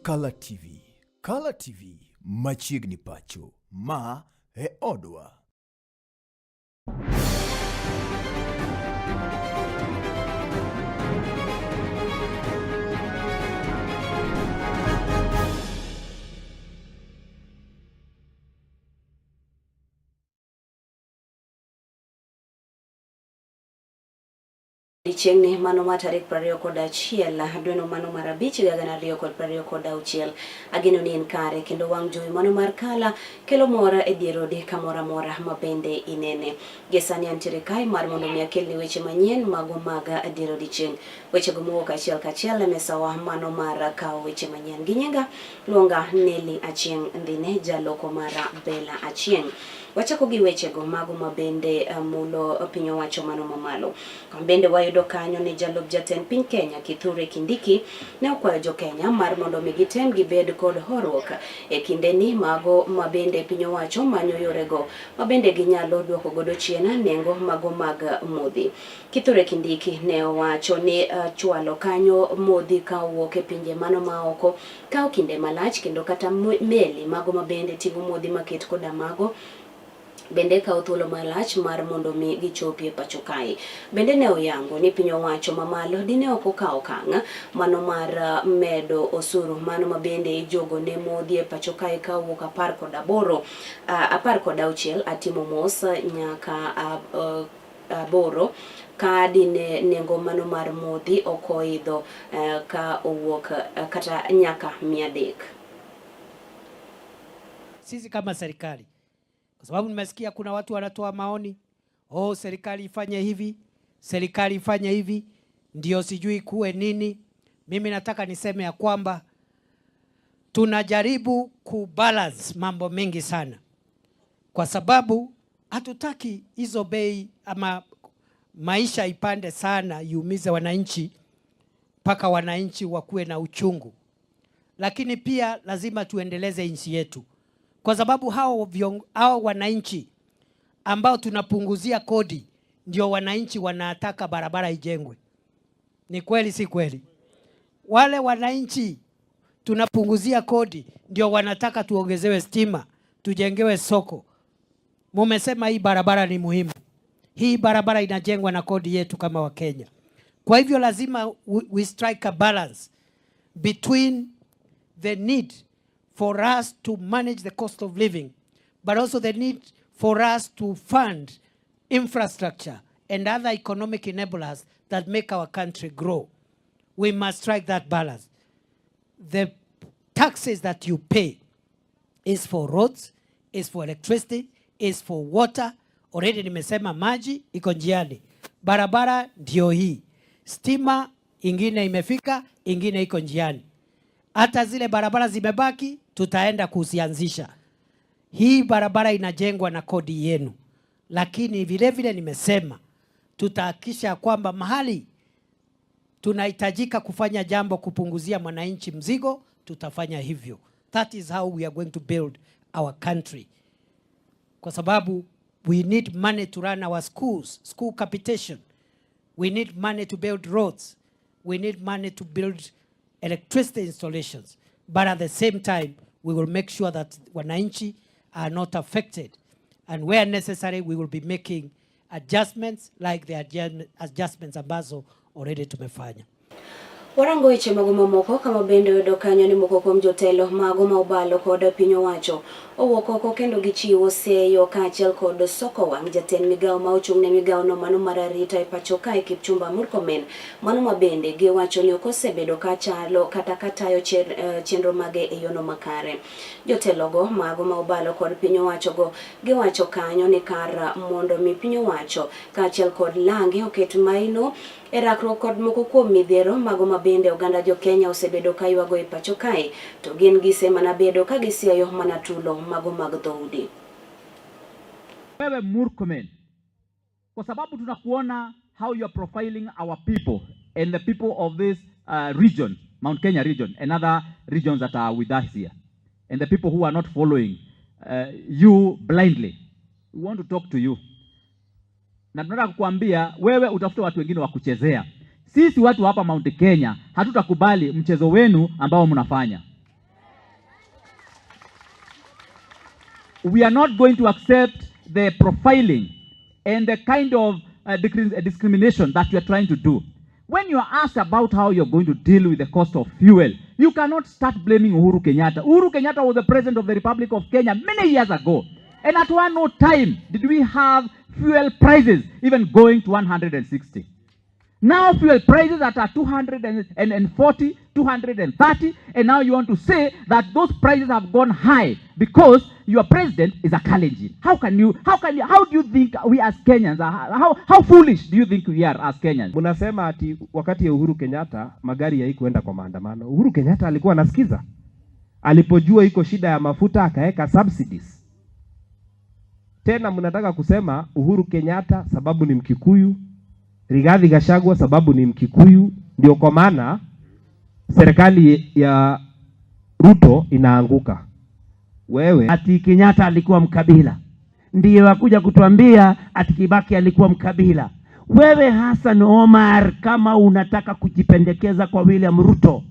Kala TV. Kala TV machiegni pacho. Ma e odwa. Odiechieng'ni mano ma tarik 21 dweno mano mar abich higa 2026. Ageno ni in kare kendo wang' jowi mano mar Kala kelo mor e dier odi kamoro amora ma bende inene. Gie sani antiere kae mar mondo mi akelni weche manyien mago mag dier odiechieng'. Wechego mowuok achiel kachiel e mesawa mano mar kawo weche manyien. Gi nyinga luonga Nelly Achieng' Ndhine, jaloko mara Bella Achieng'. Wachako gi wechego mago ma bende mulo piny owacho mano mamalo. Bende wayudo kanyo ni jalup jatend piny Kenya Kithure Kindiki ne okwayo jo Kenya mar mondo mi gitem gibed kod horuok e kindeni mago ma bende piny owacho manyo yorego ma bende ginyalo duoko godo chien nengo mago mag modhi. Kithure Kindiki ne owacho ni chwalo kanyo modhi ka owuok e pinje mano ma oko kawo kinde malach kendo kata meli mago ma bende ting'o modhi maket koda mago bende kawo thuolo malach mar mondo mi gichopi e pacho kae. Bende ne oyango ni piny owacho mamalo dine ok okawo okang' mano mar medo osuru mano ma bende ijogo ne modhi e pacho kae ka owuok 18, 16 atimo mos nyaka 8 ka dine nengo mano mar modhi ok oidho ka owuok kata nyaka 300. Sisi kama serikali, kwa sababu nimesikia kuna watu wanatoa maoni, oh, serikali ifanye hivi, serikali ifanye hivi, ndio sijui kuwe nini. Mimi nataka niseme ya kwamba tunajaribu kubalance mambo mengi sana, kwa sababu hatutaki hizo bei ama maisha ipande sana iumize wananchi mpaka wananchi wakuwe na uchungu. Lakini pia lazima tuendeleze nchi yetu, kwa sababu hao wananchi ambao tunapunguzia kodi ndio wananchi wanataka barabara ijengwe. Ni kweli si kweli? Wale wananchi tunapunguzia kodi ndio wanataka tuongezewe stima, tujengewe soko. Mumesema hii barabara ni muhimu. Hii barabara inajengwa na kodi yetu kama Wakenya. Kwa hivyo lazima we strike a balance between the need for us to manage the cost of living, but also the need for us to fund infrastructure and other economic enablers that make our country grow. We must strike that balance. The taxes that you pay is for roads, is for electricity, is for water. Already nimesema maji iko njiani, barabara ndio hii, stima ingine imefika, ingine iko njiani. Hata zile barabara zimebaki tutaenda kuzianzisha. Hii barabara inajengwa na kodi yenu, lakini vile vile nimesema tutahakikisha kwamba mahali tunahitajika kufanya jambo kupunguzia mwananchi mzigo, tutafanya hivyo. That is how we are going to build our country. Kwa sababu we need money to run our schools, school capitation. We need money to build roads. We need money to build electricity installations. But at the same time, we will make sure that wananchi are not affected. And where necessary, we will be making adjustments like the adjustments ambazo already tumefanya. Warango weche mago mamoko kama bende oyudo kanyo ni moko kuom jotelo mago ma obalo kod piny owacho owuok oko kendo gichiwo seyo kaachiel kod soko wang' jatend migawo ma ochung' ne migawo no mano mar arita e pacho kae Kipchumba Murkomen, mano ma bende giwacho ni ok osebedo ka chalo kata ka tayo chenro mage e yono makare. Jotelogo mago ma obalo kod piny owacho go giwacho kanyo ni kar mondo mi piny owacho kaachiel kod lange oket maino e rakruok kod moko kuom midhiero mago ma bende oganda jo Kenya osebedo ka ywago e pacho kae, to gin gise mana bedo ka gisiayo mana tulo mago mag dhoudi. Wewe Murkomen, kwa sababu tunakuona how you are profiling our people and the people of this region, Mount Kenya region and other regions that are with us here, and the people who are not following you blindly. We want to talk to you. Na tunataka kukuambia wewe utafute watu wengine wa kuchezea. Sisi watu hapa Mount Kenya hatutakubali mchezo wenu ambao mnafanya. We are not going to accept the profiling and the kind of discrimination that you are trying to do. When you are asked about how you're going to deal with the cost of fuel, you cannot start blaming Uhuru Kenyatta. Uhuru Kenyatta was the president of the Republic of Kenya many years ago. And at one no time did we have fuel prices even going to 160. Now fuel prices are at 240, 230, and now you want to say that those prices have gone high because your president is a Kalenjin. How do you think we as Kenyans are, how foolish do you think we are as Kenyans? Mnasema ati wakati ya Uhuru Kenyatta magari haikuenda kwa maandamano. Uhuru Kenyatta alikuwa anasikiza. Alipojua iko shida ya mafuta akaeka subsidies. Tena mnataka kusema Uhuru Kenyatta sababu ni Mkikuyu, Rigathi Gachagua sababu ni Mkikuyu, ndio kwa maana serikali ya Ruto inaanguka. Wewe ati Kenyatta alikuwa mkabila, ndiye wakuja kutuambia ati Kibaki alikuwa mkabila. Wewe Hassan Omar, kama unataka kujipendekeza kwa William Ruto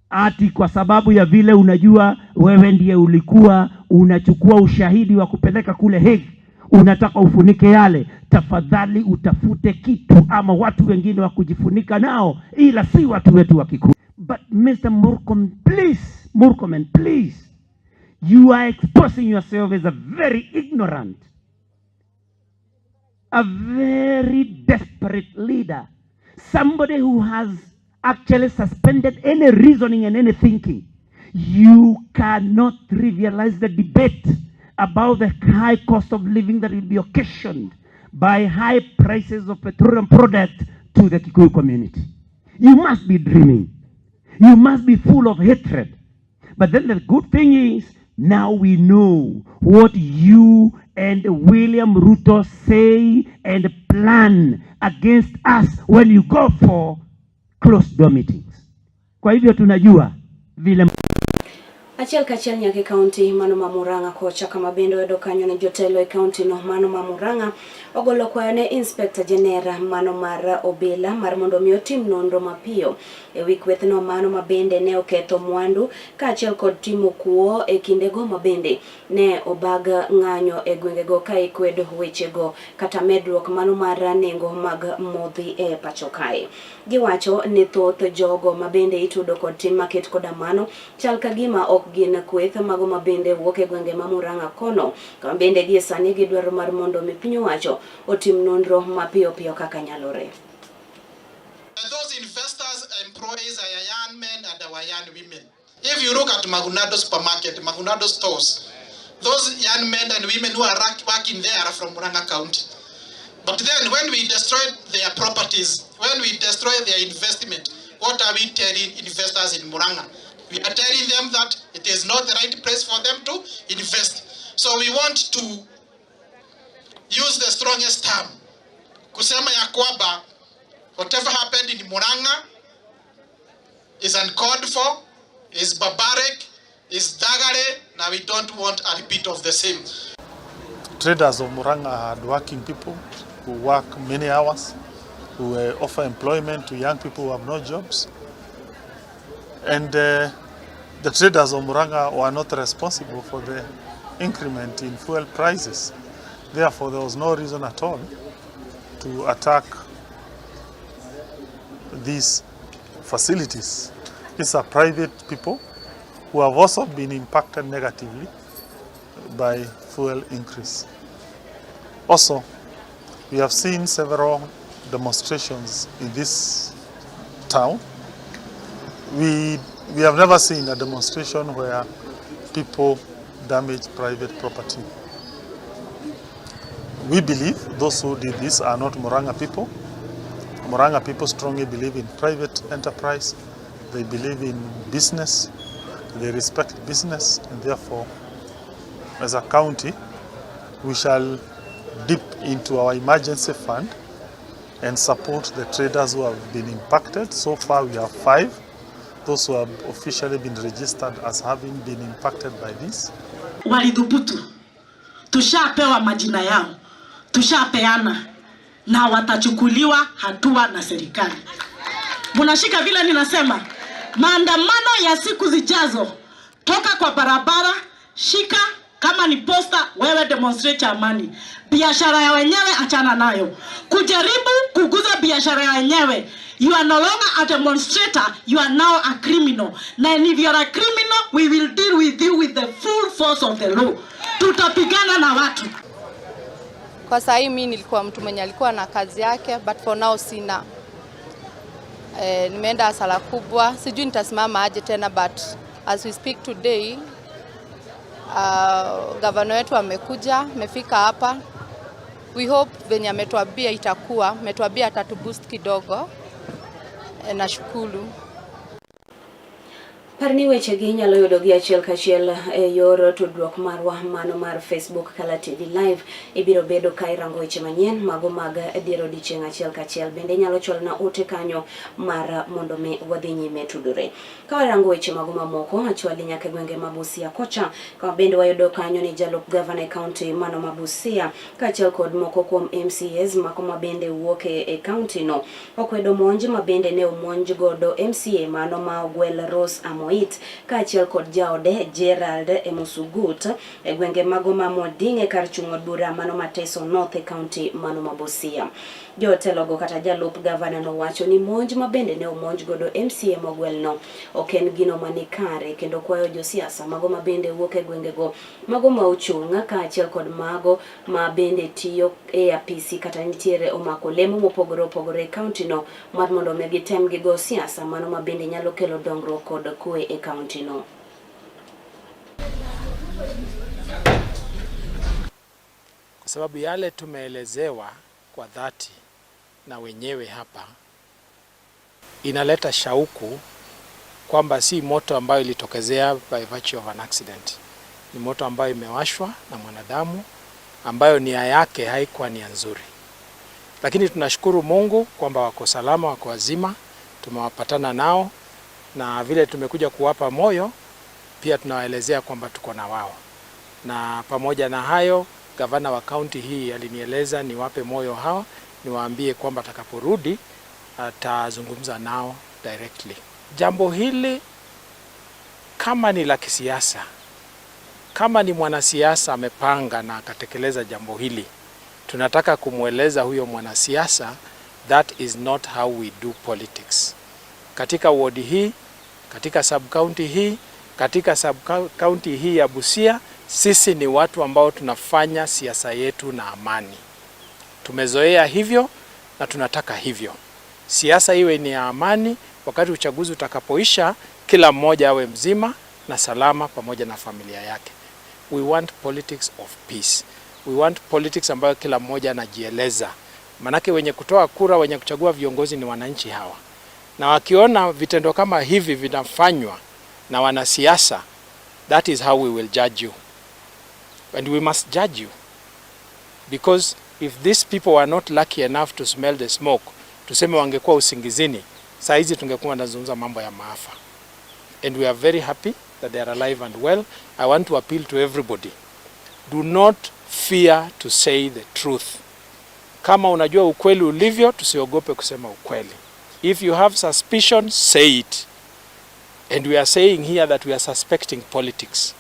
ati kwa sababu ya vile unajua wewe ndiye ulikuwa unachukua ushahidi wa kupeleka kule Hague, unataka ufunike yale, tafadhali utafute kitu ama watu wengine wa kujifunika nao, ila si watu wetu wa Kikuyu. But Mr. Murkomen, please, Murkomen, please, you are exposing yourself as a very ignorant, a very desperate leader, somebody who has actually suspended any reasoning and any thinking. You cannot trivialize the debate about the high cost of living that will be occasioned by high prices of petroleum product to the Kikuyu community. You must be dreaming. You must be full of hatred. But then the good thing is, now we know what you and William Ruto say and plan against us when you go for closed door meetings. Kwa hivyo tunajua vile. Achiel kachiel nyaka e kaunti mano ma Murang'a kocha kama bende oyudo kanyo ne jotelo e kaunti no mano ma Murang'a ogolo kwayo ne Inspector General mano mar obila mar mondo mi otim nonro mapiyo ewi kwethno mano ma bende ne oketho mwandu kaachiel kod timo kuo e kindego ma bende ne obag ng'anyo e gwengego ka ikwedo wechego kata medruok mano mar nengo mag modhi e pacho kae. Giwacho ni thoth jogo ma bende itudo kod tim maket koda mano chal ka gima ok gin kweth mago ma bende wuok e gwenge ma Murang'a kono, kama bende gie sani gidwaro mar mondo mi piny owacho otim nonro mapiyo piyo kaka nyalore. And those investors employs our young men and our young women. If you look at Magunado supermarket, Magunado stores, those young men and women who are working there are from Murang'a County. But then when we destroy their properties, when we destroy their investment, what are we telling investors in Murang'a? We are telling them that it is not the right place for them to invest. So we want to use the strongest term. Kusema ya kwamba whatever happened in Murang'a is uncalled for, is barbaric, is dagare. Now we don't want a repeat of the same. Traders of Murang'a are hardworking people who work many hours, who offer employment to young people who have no jobs. And the traders of Murang'a were not responsible for the increment in fuel prices. Therefore, there was no reason at all to attack these facilities. These are private people who have also been impacted negatively by fuel increase. Also, we have seen several demonstrations in this town. We have never seen a demonstration where people damage private property. We believe those who did this are not Murang'a people. Murang'a people strongly believe in private enterprise. They believe in business. They respect business, and therefore, as a county, we shall dip into our emergency fund and support the traders who have been impacted. So far, we have 5, those who have officially been registered as having been impacted by this. Walidhubutu, tushapewa majina yao, tushapeana na watachukuliwa hatua na serikali. Munashika vile ninasema, maandamano ya siku zijazo, toka kwa barabara, shika Kama ni posta, wewe demonstrate amani. Biashara ya wenyewe achana nayo. Kujaribu kuguza biashara ya wenyewe, you are no longer a demonstrator, you are now a criminal. Na if you are a criminal, we will deal with you with the full force of the law. Tutapigana na watu. Kwa saa hii mi nilikuwa mtu mwenye alikuwa na kazi yake, but for now sina. Nimeenda hasara kubwa, sijui nitasimama aje tena, but as we speak today gavana wetu amekuja, amefika hapa. We hope venye ametuambia itakuwa, ametuambia atatuboost kidogo. Nashukuru. Par ni wechegi inyalo yudogi achiel kachiel e yor tudruok marwa mano mar Facebook Kala TV Live. Ibiro bedo ka irango weche manyien mago mag dier odiechieng' achiel kachiel. Bende inyalo chwalona ote kanyo mar mondo mi wadhi nyime tudore. Ka warango weche mago mamoko, achwali nyaka e gwenge ma Busia kocha, kama bende wayudo kanyo ni jalup gavana e kaunti mano ma Busia kaachiel kod moko kuom MCAs mako ma bende wuok e kaunti no okwedo monj ma bende ne omonj godo MCA mano ma Ogwel Rose Amoit kaachiel kod jaode Gerald Emusugut e gwenge mago ma Moding e kar chung' od bura mano ma Teso North e kaunti mano ma Busia. Jotelogo kata jalup gavana nowacho ni monj ma bende ne omonj godo MCA mogwelno ok en gino mani kare kendo kwayo josiasa mago ma bende wuok e gwengego mago ma ochung' kaachiel kod mago ma bende tiyo e apisi kata nitiere omako lemo mopogore opogore e kaunti no mar mondo mi gitem gigo siasa mano ma bende nyalo kelo dongruok kod kwe e kaunti no. Kwa sababu yale tumeelezewa kwa dhati na wenyewe hapa inaleta shauku kwamba si moto ambayo ilitokezea by virtue of an accident. Ni moto ambayo imewashwa na mwanadamu ambayo nia yake haikuwa nia nzuri, lakini tunashukuru Mungu kwamba wako salama, wako wazima, tumewapatana nao na vile tumekuja kuwapa moyo, pia tunawaelezea kwamba tuko na wao. Na pamoja na hayo, gavana wa kaunti hii alinieleza niwape moyo hawa, niwaambie kwamba atakaporudi atazungumza nao directly. Jambo hili kama ni la kisiasa, kama ni mwanasiasa amepanga na akatekeleza jambo hili, tunataka kumweleza huyo mwanasiasa that is not how we do politics. Katika wodi hii, katika sub county hii, katika sub county hii ya Busia, sisi ni watu ambao tunafanya siasa yetu na amani. Tumezoea hivyo na tunataka hivyo. Siasa iwe ni ya amani. Wakati uchaguzi utakapoisha, kila mmoja awe mzima na salama pamoja na familia yake. We want politics of peace. We want politics ambayo kila mmoja anajieleza. Manake wenye kutoa kura, wenye kuchagua viongozi ni wananchi hawa, na wakiona vitendo kama hivi vinafanywa na wanasiasa, that is how we will judge you. And we must judge you because if these people were not lucky enough to smell the smoke, tuseme wangekuwa usingizini, saa hizi tungekuwa tunazungumza mambo ya maafa. And we are very happy that they are alive and well. I want to appeal to everybody. Do not fear to say the truth. Kama unajua ukweli ulivyo, tusiogope kusema ukweli. If you have suspicion, say it. And we are saying here that we are suspecting politics.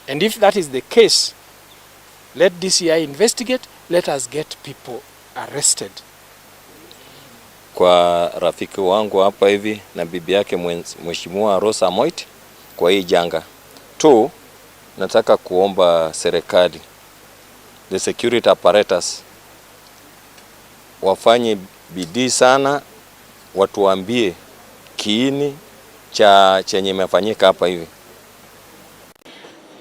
And if that is the case, let DCI investigate, let us get people arrested. Kwa rafiki wangu hapa hivi na bibi yake Mheshimiwa Rosa Moit kwa hii janga tu, nataka kuomba serikali, the security apparatus wafanye bidii sana, watuambie kiini cha chenye imefanyika hapa hivi.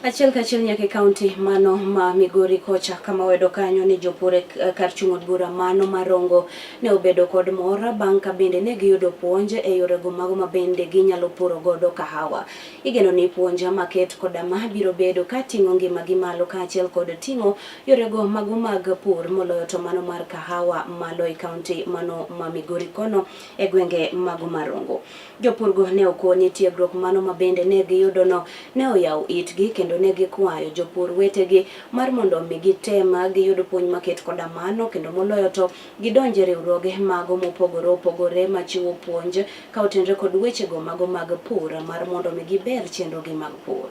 Achiel kachiel nyaka e kaunti mano ma Migori kocha kama wedo kanyo ni jopur e kar chung' od bura mano marongo ne obedo kod mor bang' ka bende ne giyudo puonj e yorego mago ma bende ginyalo puro godo kahawa. Igeno ni puonj maket koda ma biro bedo ka ting'o ngimagi malo kaachiel kod ting'o yorego mago mag pur moloyo to mano mar kahawa malo e kaunti mano ma Migori kono e gwenge mago marongo. Jopurgo ne okoni tiegruok mano ma bende ne giyudo no ne oyawo itgi kendo ne gikwayo jopur wetegi mar mondo mi gitem giyud puonj maket koda mano kendo moloyo to gidonj e riwruoge mago mopogore opogore machiwo puonj ka otenre kod wechego mago mag pur mar mondo mi giber chenrogi mag pur.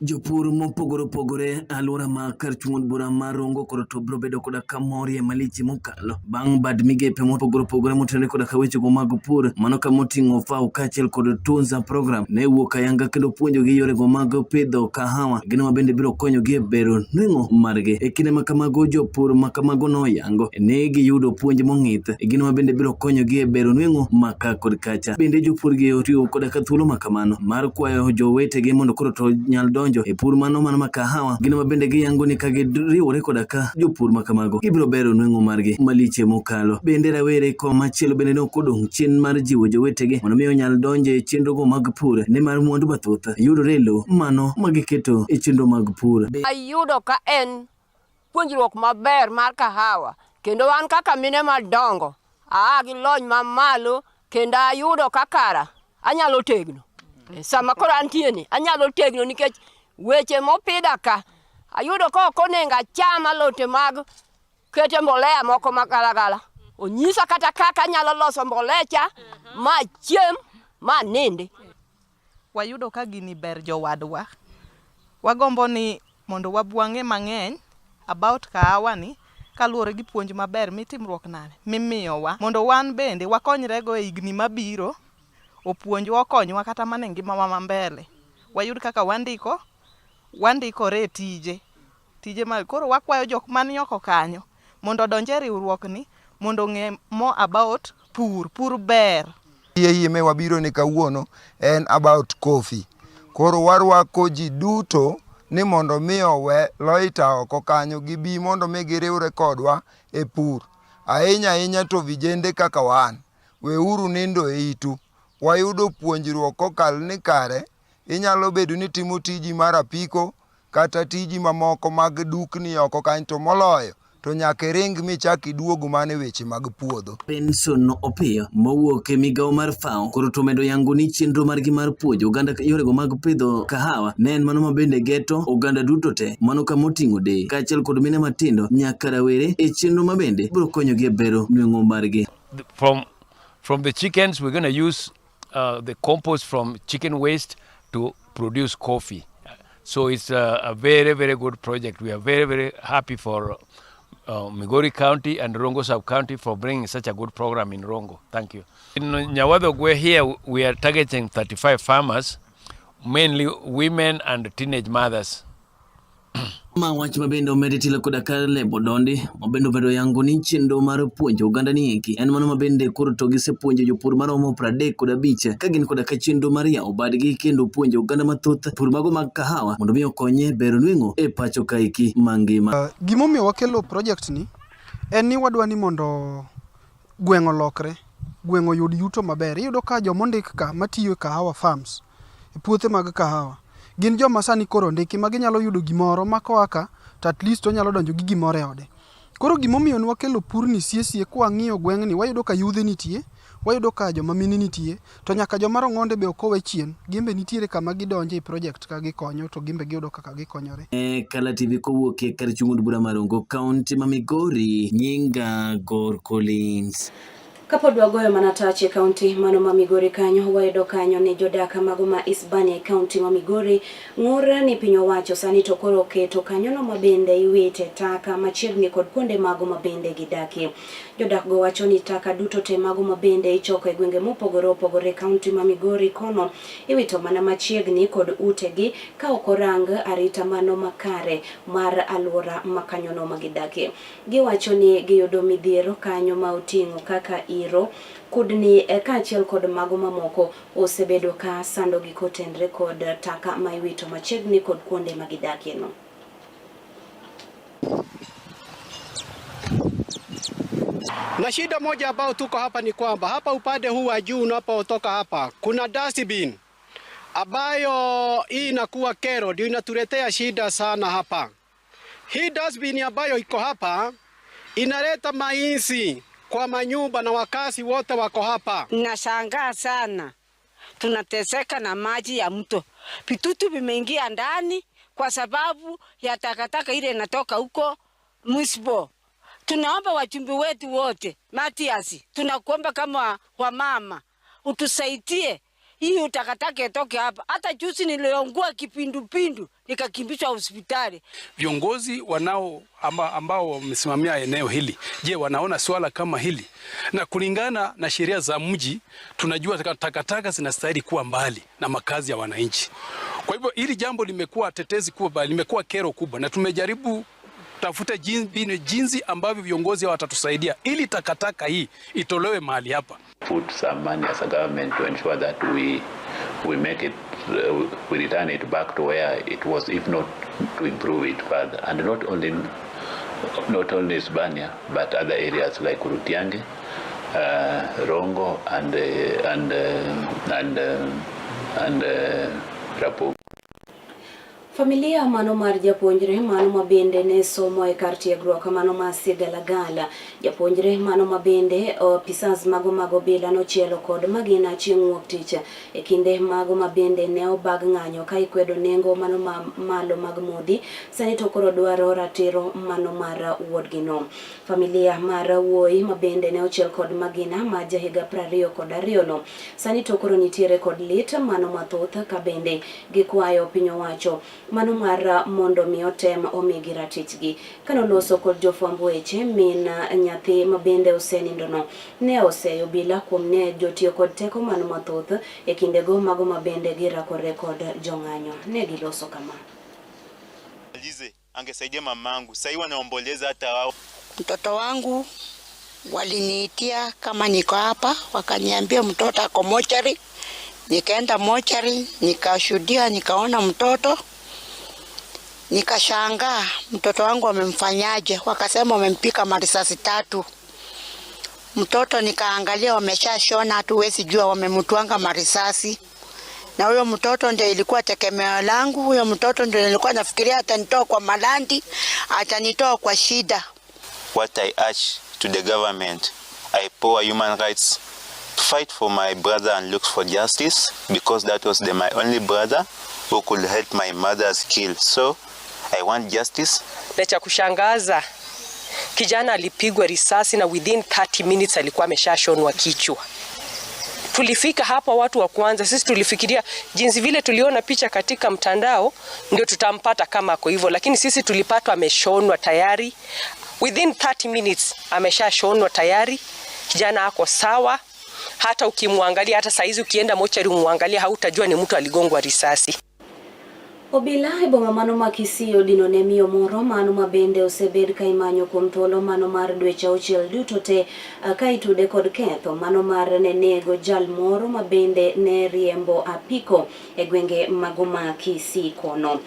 Jopur mopogore opogore alwora ma kar chung' od bura ma Rongo koro to biro bedo koda kamorie malich mokalo bang' bad migepe mopogore opogore motenore koda ka wechego mag pur mano kama oting'o FAO kaachiel kod Tunza program ne wuok ayanga kendo puonjogi yorego mag pidho kahawa gino ma bende biro konyogi e bero nweng'o margi. E kinde ma kamago jopur ma kamago noyango ni giyudo puonj mong'ith gino ma bende biro konyogi e bero nweng'o ma ka kod kacha. Bende jopur gi otiyo koda ka thuolo ma kamano mar kwayo jowetegi mondo koro to nyal donjo e pur mano mano ma kahawa gino ma bende giyango ni ka giriwore koda ka jopur ma kamago gibiro bero nweng'o margi maliche mokalo. Bende rawere komachielo bende ne ok odong' chien mar jiwo jowetegi mondo mi onyal donjo e chenrogo mag pur nimar mwandu mathoth yudore e lowo mano ma giketo e chenro mag pur. Ayudo ka en puonjruok maber mar kahawa kendo wan kaka mine madongo aa gi lony mamalo kendo ayudo ka kara anyalo tegno. Sama koro antie ni anyalo tegno nikech weche mopidha ka ayudo ka ok onego acham alote mag kete mbolea moko magalagala. Onyisa kata kaka anyalo loso mbolecha ma achiem ma anindi. Wayudo ka gini ber jowadwa. Wagombo ni mondo wang'e mang'eny about kahawa ni kaluwore gi puonj maber mitimruok nade mimiyowa mondo wan bende wakonyrego e higni mabiro opuonjwa okonywa kata mana e ngimawa ma mbele wayud kaka wandiko wandikore e tije tije mag koro wakwayo jok mani oko kanyo mondo odonj e riwruok ni mondo ong'e more about pur pur ber. Yie me wabiro ni kawuono en about coffee. Koro warwako ji duto ni mondo mi owe loita oko kanyo gibi mondo mi giriwre kodwa e pur. Ahinya ahinya to vijende kaka wan, weuru nindo e itu. Wayudo puonjruok kokal ni kare inyalo bedo ni timo tiji mar apiko kata tiji mamoko mag dukni oko kanyo to moloyo to nyaka iring michak iduog mana e weche mag puodho. Benson Opiyo mowuok e migawo mar FAO koro to omedo yango ni chenro margi mar puonjo oganda yorego mag pidho kahawa ne en mano ma bende geto oganda duto te mano kama oting'o deye kaachiel kod mine matindo nyaka rawere e chenro ma bende biro konyogi e bero nweng'o margi. From the chickens we're going to use the compost from chicken waste to produce coffee. So it's a very, very good project. We are very, very happy for Migori County and Rongo Sub-County for bringing such a good program in Rongo. Thank you. In Nyawadhogwe here, we are targeting 35 farmers, mainly women and teenage mothers. Ma wach ma bende omed tilo koda ka lebo dondi ma bende omedo yango ni chenro mar puonjo oganda ni eki en mano ma bende koro to gisepuonjo jopur maromo 35 ka gin koda ka chenro mar yawo badgi kendo puonjo oganda mathoth pur mago mag kahawa mondo mi okonye bero nweng'o e pacho kaeki mangima. Gimomiyo wakelo project ni en ni wadwa ni mondo gweng' olokre, gweng' oyud yuto maber. Iyudo ka joma ondik ka matiyo e kahawa farms, e puothe mag kahawa, gin joma sani koro ondiki ma ginyalo yudo gimoro ma koa ka to at least onyalo donjo gi gimoro e ode. Koro gimomiyo ne wakelo purni sie sie kwang'iyo gweng'ni wayudo ka yudhe nitie, wayudo ka joma mine nitie, to nyaka joma rong'onde be ok owe chien, gin be nitiere kama gidonje e project ka gikonyo to gin be giyudo kaka gikonyore. E Kala TV kowuok e kar chung' od bura mar Rongo, kaunti ma Migori, nyinga Gor Collins. Kapod wagoyo mana tach e kaunti mano ma Migori kanyo, wayudo kanyo ni jodak mago ma Isbania e kaunti ma Migori ng'ur ni piny owacho sani to koro oketo kanyono ma bende iwite taka machiegni kod kuonde mago ma bende gidakie. Jodak go wacho ni taka duto te mago ma bende ichoko e gwenge mopogore opogore e kaunti ma Migori kono iwito mana machiegni kod utegi ka ok orang arita mano makare mar alwora ma kanyono ma gidakie. Giwacho ni giyudo midhiero kanyo ma oting'o kaka iro, kudni kaachiel kod mago mamoko osebedo ka sandogi kotenre kod taka ma iwito machiegni kod kuonde ma gidakie no. Na shida moja ambayo tuko hapa ni kwamba hapa upande huu wa juu unapotoka hapa kuna dustbin ambayo hii inakuwa kero, ndio inatuletea shida sana hapa. Hii dustbin ambayo iko hapa inaleta mainzi kwa manyumba na wakazi wote wako hapa. Nashangaa sana, tunateseka na maji ya mto, vitutu vimeingia ndani kwa sababu ya takataka ile inatoka huko Musbo. Tunaomba wajumbe wetu wote, Matias, tunakuomba kama wamama utusaidie Hii takataka itoke hapa. Hata juzi niliongua kipindupindu nikakimbizwa hospitali. Viongozi wanao ambao wamesimamia eneo hili, je, wanaona swala kama hili? Na kulingana na sheria za mji tunajua takataka zinastahili kuwa mbali na makazi ya wananchi. Kwa hivyo hili jambo limekuwa tetezi kubwa, limekuwa kero kubwa, na tumejaribu tafuta jinsi ambavyo viongozi watatusaidia ili takataka hii itolewe mahali hapa. Put some money as a government to ensure that we make it, we return it back to where it was, if not to improve it further. And not only Isebania, but other areas like Rutiangi, Rongo, and Rapogi. Familia mano mar japuonjre mano mabende ne somo e kar tiegruok mano ma Sigalagala. Japuonjre mano mabende opisas mago mag obila nochielo kod magina chieng' wuok tich e kinde mago mabende ne obag ng'anyo ka ikwedo nengo mano ma malo mag modhi sani to koro dwaro ratiro mano mar wuodgino. Familia mar wuoyi mabende ne ochiel kod magina ma jahiga 22 no sani to koro nitiere kod lit mano mathoth ka bende gikwayo piny owacho mano mar mondo mi otem omigi ratichgi. Kanoloso kod jofwamb weche, min nyathi mabende osenindono ne oseyo obila kuom ne jotiyo kod teko mano mathoth e kindego mago mabende girakore kod jong'anyo. Ne giloso kama. Lize angesaidia mamangu, sasa hivi wanaomboleza hata wao. Mtoto wangu waliniitia kama niko hapa, wakaniambia mtoto ako mochari. Nikaenda mochari, nikashuhudia, nikaona mtoto, nikashangaa mtoto wangu wamemfanyaje? Wakasema wamempiga marisasi 3. Mtoto nikaangalia, wameshashona, hatuwezi jua wamemtwanga marisasi. Na huyo mtoto ndio ilikuwa tegemeo langu, huyo mtoto ndio nilikuwa nafikiria atanitoa kwa malandi, atanitoa kwa shida. What I urge to the government, I pour human rights to fight for my brother and look for justice, because that was my only brother who could help my mother's kill. So I want justice. Na cha kushangaza, kijana alipigwa risasi na within 30 minutes alikuwa ameshashonwa kichwa. Tulifika hapa watu wa kwanza, sisi tulifikiria jinsi vile tuliona picha katika mtandao ndio tutampata kama ako hivyo, lakini sisi tulipatwa ameshonwa tayari. Within 30 minutes ameshashonwa tayari, kijana ako sawa. Hata ukimwangalia, hata saizi ukienda mochari umwangalia, hautajua ni mtu aligongwa risasi. Obila e boma mano ma Kisii odino ne miyo moro mano ma bende osebed ka imanyo kuom thuolo mano mar dweche 6 duto te ka itude kod ketho mano mar ne nego jal moro ma bende ne riembo apiko e gwenge mago ma Kisii kono.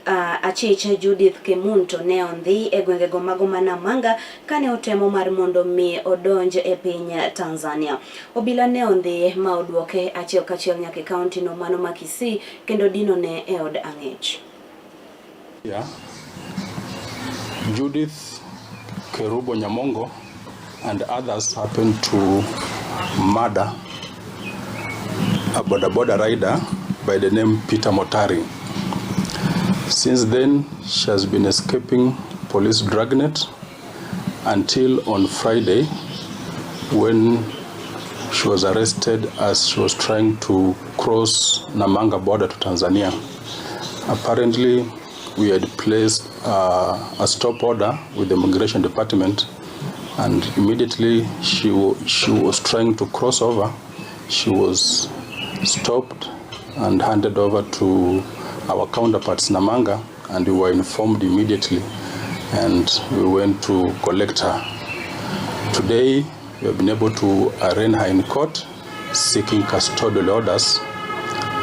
Achich Judith Kemunto ne ondhi e gwengego mago ma Namanga kane otemo mar mondo mi odonj e piny Tanzania. Obila ne ondhi ma oduoke achiel kachiel nyaka e kaunti no mano ma Kisii kendo dino ne e od ang'ech. Yeah. Judith Kerubo Nyamongo and others happened to murder a boda boda rider by the name Peter Motari. Since then, she has been escaping police dragnet until on Friday, when she was arrested as she was trying to cross Namanga border to Tanzania. Apparently, we had placed a stop order with the immigration department, and immediately she was trying to cross over. She was stopped and handed over to our counterparts Namanga, and we were informed immediately, and we went to collect her. Today, we have been able to arraign her in court, seeking custodial orders,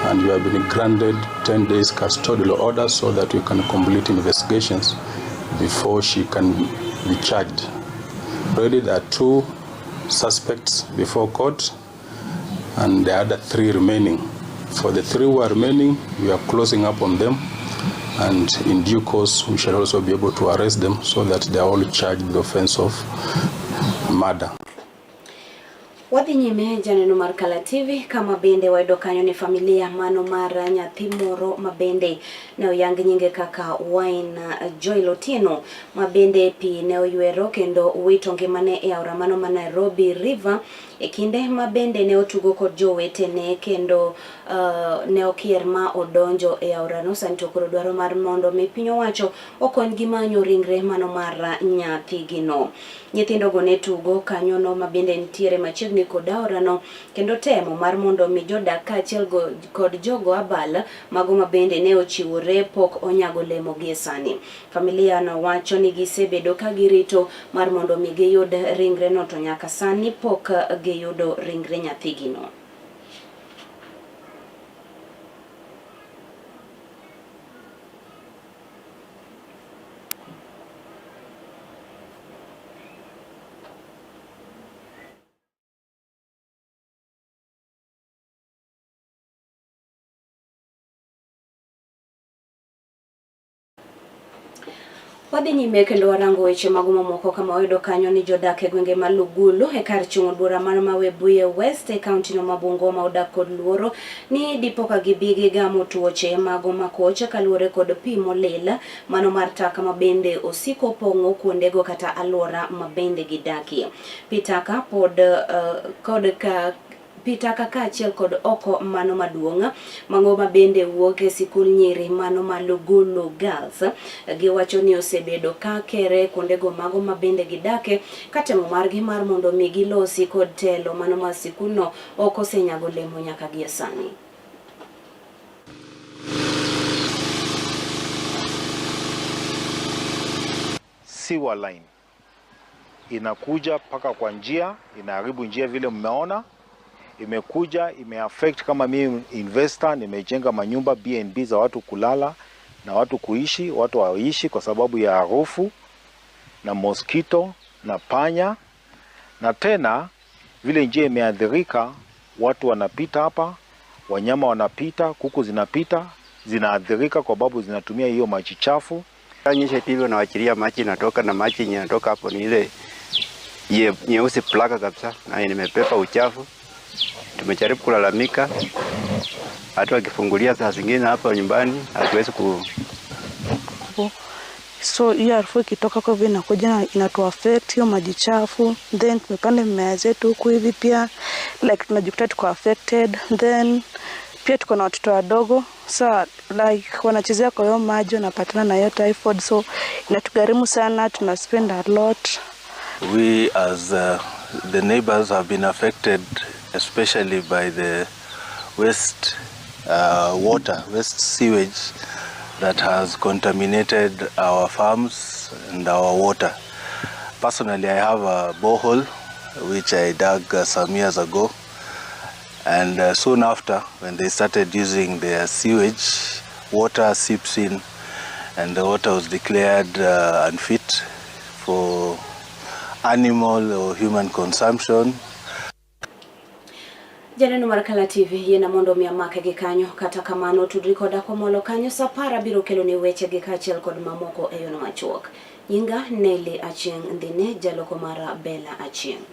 and we have been granted 10 days custodial orders so that we can complete investigations before she can be charged. Already there are 2 suspects before court and the other 3 remaining. For the 3 who are remaining, we are closing up on them, and in due course we shall also be able to arrest them so that they are all charged with the offense of murder. Wadhi nyime janeno mar Kala TV kama bende wayudo kanyo ni familia mano mar nyathi moro ma bende ne oyang nyinge kaka Wine Joel Otieno ma bende pi ne oywero kendo wito ngimane e aora mano ma Nairobi River e kinde ma bende ne otugo kod jowetene kendo uh, ne okier ma odonjo e aorano. Sani to koro dwaro mar mondo mi piny owacho okonygi manyo ringre mano mar nyathigino. Nyithindogo ne tugo kanyono ma bende nitiere machiegni kod aorano kendo temo mar mondo mi jodak kaachiel kod jogo abal mago ma bende ne ochiwore pok onyago lemo gie sani. Familia no wacho ni gisebedo ka girito mar mondo mi giyud ringreno to nyaka sani pok giyudo ringre nyathigino. Wadhi nyime kendo warango weche mago mamoko kama wayudo kanyo ni jodak e gwenge ma Lugulu e kar chung' od bura mar Mawebuye West e kaontino ma Bungoma odak kod luoro ni dipo ka gibi gigamo tuoche mago makoch kaluwore kod pi molil mano mar taka ma bende osiko pong'o kuondego kata alwora ma bende gidakie. Pi taka pod uh, kod ka pi taka kaachiel kod oko mano maduong' mang'o ma bende wuok e sikul nyiri mano ma Lugulu Girls giwacho ni osebedo ka kere kuondego mago ma bende gidake ka temo margi mar mondo mi gilosi kod telo mano mar sikulno ok osenyago lemo nyaka gie sani. Sewer line inakuja mpaka kwa njia, inaharibu njia vile mmeona. Imekuja imeaffect, kama mimi investor nimejenga manyumba B&B za watu kulala na watu kuishi, watu waishi kwa sababu ya harufu na mosquito na panya, na tena vile njia imeathirika, watu wanapita hapa, wanyama wanapita, kuku zinapita, zinaathirika kwa sababu zinatumia hiyo maji chafu. Nyesha hivyo nawachilia maji inatoka na maji yenye inatoka hapo ni ile nyeusi plaka kabisa, na nimepepa uchafu. Tumejaribu kulalamika, hata wakifungulia saa zingine hapa nyumbani hatuwezi ku So hiyo harufu ikitoka kwa hivyo inakuja inatu affect hiyo maji chafu, then tumepanda mimea zetu huku hivi pia like tunajikuta tuko affected, then pia tuko na watoto wadogo so like wanachezea kwa hiyo maji wanapatana na hiyo typhoid, so inatugharimu sana, tuna spend a lot. We as the neighbors have been affected especially by the waste water, waste sewage that has contaminated our farms and our water. Personally, I have a borehole which I dug some years ago, and soon after, when they started using their sewage, water seeps in and the water was declared unfit for animal or human consumption. Janeno mar Kala TV yiena mondo mi amake gi kanyo, kata kamano tudri koda komolo kanyo sa apar abiro kelo ni weche gi kaachiel kod mamoko e yono machuok. Nyinga Nelly Achieng' Ndhine, jaloko mara Bella Achieng'.